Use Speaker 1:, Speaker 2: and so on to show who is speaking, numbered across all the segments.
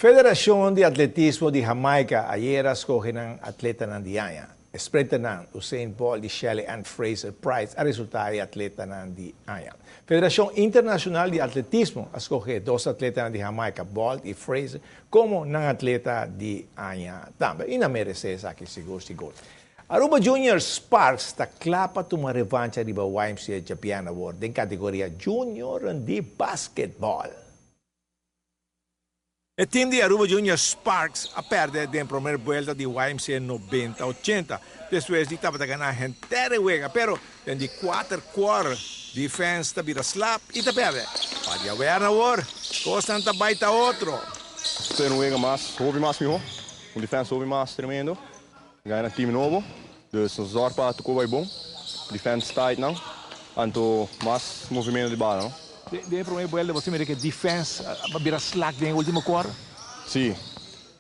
Speaker 1: Federacion di Atletismo di Jamaica ayera a scoge nan atletanan di aña. E sprinternan Usain Bolt y Shelly Ann Fraser-Pryce a resulta e atletanan di aña. Federacion Internacional di Atletismo a scoge dos atletanan di Jamaica, Bolt y Fraser, como nan atleta di aña tambe. Y nan merece esaki sigur sigur. Aruba Junior Sparks ta cla pa tuma revancha riba YMCA djabièrnè awor den categoria Junior di basketball. E team di Aruba Junior Sparks a perde den promer buelta di YMCA 90-80, despues di tabata gana henter e wega, pero den di kuater quarter defense ta bira slap y ta perde. Pa diawerna awor, cosnan ta bay ta otro.
Speaker 2: Spera un wega mas, hopi mas miho, un defense hopi mas tremendo, gana team nobo, dus nos zorg pa tuko bay bon, defense tight nan, anto mas movimento di bala no.
Speaker 1: Den e prome buelta bo ta mira ku e defense a bira slak den e ultimo quarter?
Speaker 2: Si,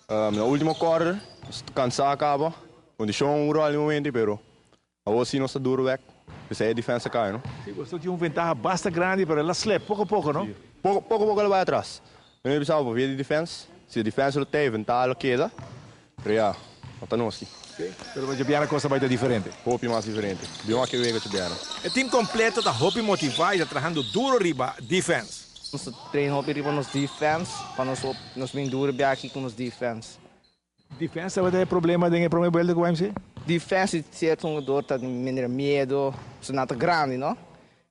Speaker 2: na ultimo quarter nos ta kansa kaba, kondishon un ròl den momento pero awor si nos ta duro bek, p'esei e defense a kai no.
Speaker 1: Si, boso tin un ventaha basta grandi pero el a slep poko poko no?
Speaker 2: Si, poko poko el a bai atras. Mi a bisa bo pabia di defense, si e defense lo ta e ventaha lo keda. Pero ya, no ta nos si.
Speaker 1: Sí, pero pa djabièrnè kos ta bai ta diferente.
Speaker 2: Hopi mas diferente. Bion aki wega djabièrnè.
Speaker 1: E team completo ta hopi motivá i ta trahando duro riba defense.
Speaker 3: Nos ta train hopi riba nos defense pa nos nos bin duro bia aki ku nos defense.
Speaker 1: Defense tabata e problema den e prome buelta ku YMCA?
Speaker 3: Defense di sierto hungador ta di manera miedo, pasobra nan ta grandi no.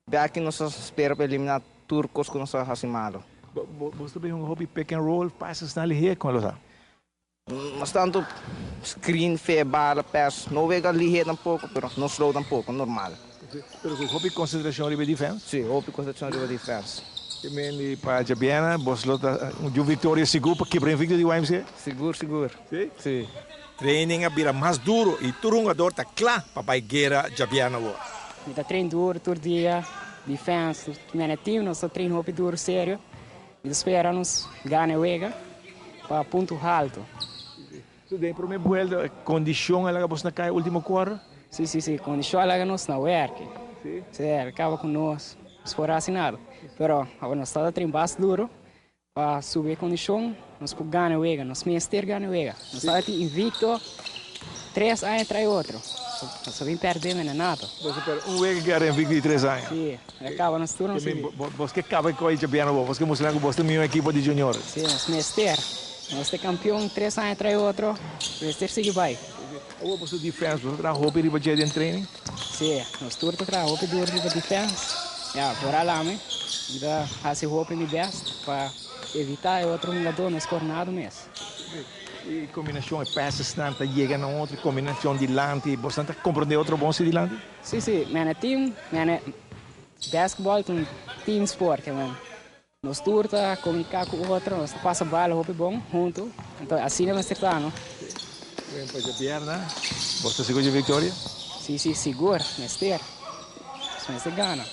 Speaker 3: Bia aki nos ta spera pa eliminá tur kos ku nos ta hasi malo.
Speaker 1: Bo ta bin hunga hopi pick and roll, passes nan lihé, kon lo ta?
Speaker 3: Mas tanto screen fe bala pass no wega lihe tampoco pero no slow tampoco normal.
Speaker 1: Pero cu hopi concentracion riba e defense?
Speaker 3: Si, hopi concentracion riba defense.
Speaker 1: Te men di pa djabièrnè bos lo ta un victoria sigur pa kibra invicto di YMCA?
Speaker 3: Sigur sigur.
Speaker 1: Si?
Speaker 3: Si.
Speaker 1: Training a bira mas duro y tur hungador ta cla pa bay guera djabièrnè awor.
Speaker 4: Mi ta train duro tur dia, defense, mene team nos ta train hopi duro serio. Mi ta spera nos gana e wega pa punto halto.
Speaker 1: So den e prome buelta e condicion a laga bos na cay ultimo quarter?
Speaker 4: Si, si, si, condicion a laga nos na werki.
Speaker 1: Si?
Speaker 4: Si, el caba cu nos, nos por haci nada. Pero awor nos ta train bas duro pa subi e condicion, nos por gana e wega, nos mester gana e wega. Nos ta tin invicto tres aña tras otro, nos a bin perde mene nada.
Speaker 1: Bos a perde un wega ke a reinvicto di tres aña.
Speaker 4: Si, e caba nos tur nos
Speaker 1: sibi. Bos ke caba e coy djabièrnè bo, bos ke mustra nan ku bos ta mihó ekipo di juniores.
Speaker 4: Si, nos mester. Nos ta campeon tres aña tras otro, mester sigui bai.
Speaker 1: Awor boso defense, boso a traha hopi riba dje den training?
Speaker 4: Si, nos tur ta traha hopi duro riba defense. Ya, por alame, mi ta haci hopi mi best pa evita e otro hungador no score nada mes.
Speaker 1: E combinacion, e passesnan ta yega na otro, e combinacion dilanti, bosnan ta comprende otro bon si dilanti?
Speaker 4: Si, si, mene team, mene basketball ta un team sport, ke men nos tur ta comunica cu otro, nos ta pasa bala hopi bon hunto, enton asina mester ta, no?
Speaker 1: Wen pa djabièrnè, bos ta sigur dje victoria?
Speaker 4: Si, si, sigur, mester, nos mester gana.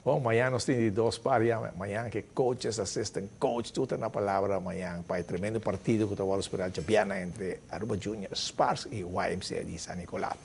Speaker 1: Bon, mañan nos tin di dos par ya. Mañan ke coaches, assistant coach, tur ta na palabra mañan pa e tremendo partido ku ta wòrdu spera djabièrnè entre Aruba Junior Sparks i YMCA di San Nicolas.